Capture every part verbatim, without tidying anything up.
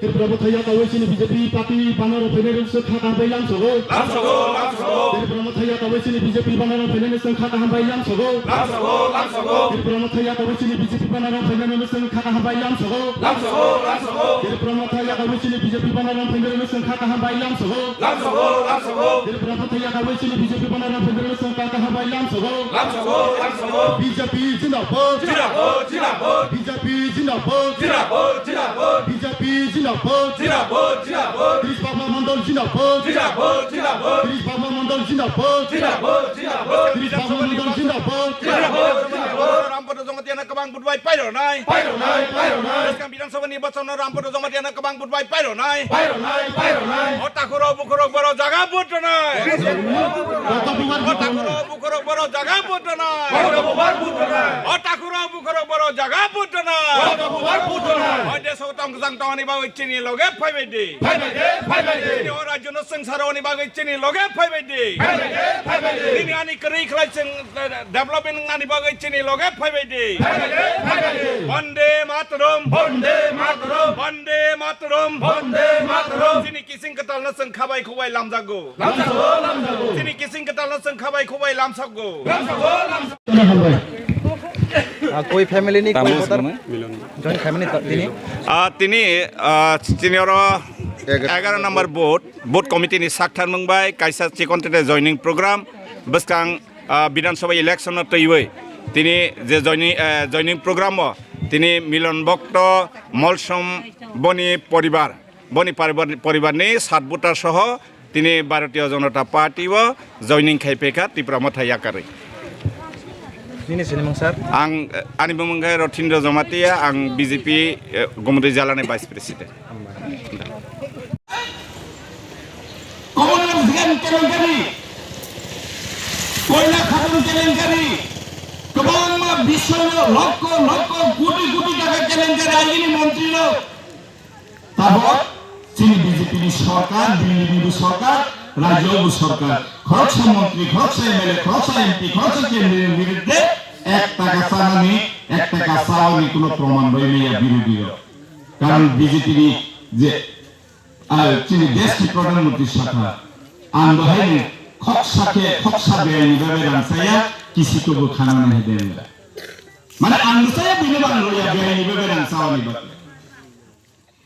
Tripura Motha Yakawi chini B J P party banner o phainai rok se kha kaham bai lamsogo. Lamsogo, lamsogo. Tripura Motha Yakawi chini B J P banner o phainai se kha kaham bai lamsogo. Lamsogo, lamsogo. Tripura Motha Yakawi chini B J P banner o phainai se kha kaham bai lamsogo. Lamsogo, lamsogo. Tripura Motha Yakawi chini B J P banner o phainai se kha kaham bai lamsogo. Lamsogo, lamsogo. Tripura Motha Yakawi chini B J P banner o phainai se kha kaham bai lamsogo. Lamsogo, lamsogo. B J P zindabad. Zindabad, zindabad. B J P zindabad. Zindabad, zindabad. B J P zindabad. Zindabad, zindabad. Tris Bagma Mandal zindabad. Zindabad, zindabad. Tris Bagma Mandal zindabad. Zindabad, zindabad. Tris Bagma Mandal zindabad. Zindabad, zindabad. Rampada Jamatia no kwbang vote bai pairwnai. Pairwnai, pairwnai. Bwskang Bidhan Sabha nirbachon no Rampada Jamatia no kwbang vote bai pairwnai. Pairwnai, pairwnai. O takhurok bukhurok borok jaga vote rwnai. Kota bubar O vote rwnai. takhurok bukhurok borok jaga vote rwnai. Kota bubar vote rwnai. O takhurok bukhurok borok jaga vote rwnai. Kota bubar vote rwnai. O desh o tong jang tongni bagwi chini loge phaibai di. Phaibai di, phaibai di. Chini o rajyo no swngcharoni bagwi chini loge phaibai di. Phaibai di, phaibai di. Nini ani kwrwi khlai chwng, eh, development wngnani bagwi chini loge phaibai di. Phaibai di, phaibai di. Bande Mataram. Bande Mataram. Bande Mataram. Bande Mataram. Chini kising kwtal no chwng khabai khubai lamjago. Lamjago, lamjago. Chini kising kwtal no chwng khabai khubai lamsokgo. Lamjago, lamjago. Ah, koi family ni, koi Tamo voter? Sumai? Joint family ta-, tini? Ah, tini, ah, tini oro Egaroh. egaroh number booth, booth committee ni sakthar mung bai kaisa chikon tete joining program, bwskang, ah, Bidhan Sabha election no twiwi tini je joining, eh, joining program o tini Milon Bhakta Molsom boni poribar, boni paribar, poribar ni sat voter soho tini Bharatiya Janata Party o joining khai phaikha Tripura Motha yakarwi. Nini sinimung sir? Ang, eh, ani bumung khe Rothindra Jamatia, ang B J P, eh, Gumudi Jala ni Vice President. Commonwealth Game kelenkari, koila khatung kelenkari, kwbangma bishoyo lokho lokho koti koti taka kelenkari agini montri rok. Tabok chini B J P ni sorkar, Delhi ni bo sorkar, rajyo bo sorkar, khoroksa montri, khoroksa M L A, khoroksa M P, khoroksa kendriyo biruddhe ek taka chanani, ek taka chawani kuno proman bai maya birodhi rok. Karon B J P ni je, ah, chini desh ni pradhan mantri sakha, ang bahai ni khoksa khe, khoksa beyai ni bagwi rang chaya, kisi tobo khana nahi denga. Mane ang chaya bini bang roya beyai ni bagwi rang chawani bagwi.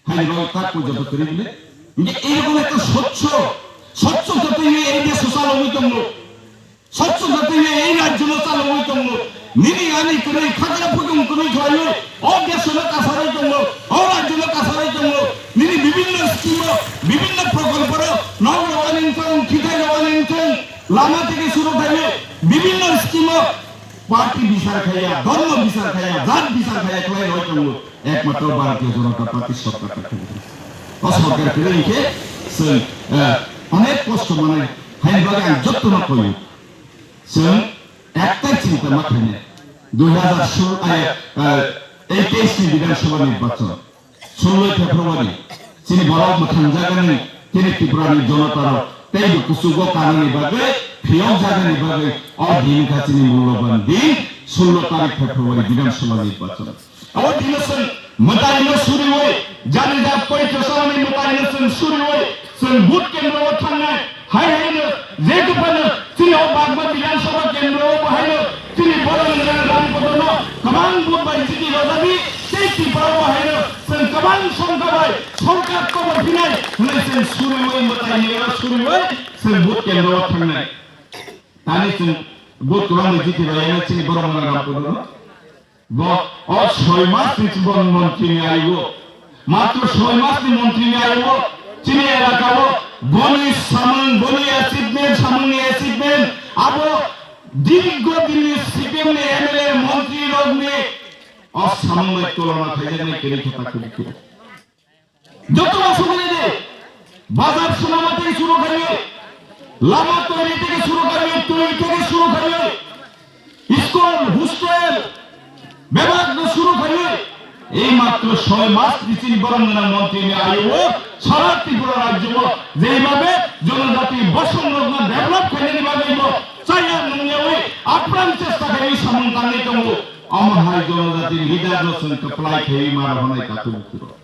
Haini bagwi tak ko joto kwrwi bile. Hinkhe erokom ekta swchho, swchho joto ye ei desh o chalogwi tongo. Swchho joto ye ei rajyo no chalogwi tongo. Nini ani kwrwi khakra phukung kwrwi khlaiwi o desh no kasarwi tongo, o rajyo no kasarwi tongo. Nini bibinno scheme o, bibinno prokolpo ro, nok rwani wngthung, khithai rwani wngthung, lama theke suru khlaiwi bibinno scheme o party bichar khaiya, dhormo bichar khaiya, jat bichar khaiya khlai rwwi tongo. Ekmatro Bharatiya Janata Party sorkar ta khulukgo. O sorkar kwrwi hinkhe chwng, eh, onek kosto manai, haini bagwi ang jotono koyo. Chwng ektai chinta ma khainai. Dui hazar sullo, eh, eh, ekish ni Bidhan Sabha nirbachon, sullo February, chini borok mwthang jagani, chini Tripura ni jonota rok teibo kuchugo kanani bagwi, phiyok jagani bagwi, o din kha chini mulloban din, sullo tarik February Bidhan Sabha nirbachon. Abo dino chwng mwtaino suriwi, jani jak poito salani mwtaino chwng suriwi, chwng vote kendro o thangnai, hai haino je kwphano chini o Bagma Bidhan Sabha kendro o bahaino chini borok ni Ram Kodono kwbang vote bai jiti rwjadi, tei Tripura o bahaino chwng kwbang songkha bai sorkar kobo phinai hwnwi chwng suriwi mwtaino suriwi chwng vote kendro o thangnai. Tani chwng vote kwbang bai jiti rwya chini borok ni Ram Kodono. Bo, o soi mas ni chibon montri ni ayo. Matro soi mas ni montri ni ayo. Chini elaka o boni samung, boni achievement, samung ni achievement. Abo dirgo din ni C P M ni M L A montri rok ni o samung bai tulona khaijak nai kiri khata kiri kiri. Joto asugini di, bazar sunama theke suru kariwi, lama toiri theke suru kariwi, twi theke suru kariwi, school, hostel, bebak no suru kariwi. Ei matro soi mas ni chini borok gwnang montri ni ayo o sara Tripura rajyo o jeibabe jonojati bosong rok no develop khainani bagwi bo chaya nungyawi apran chesta khaiwi samung tangwi tongo. Omo hai jonojati leader no chwng kwplai khaiwi mara hwnai takhuk bukhuk rok.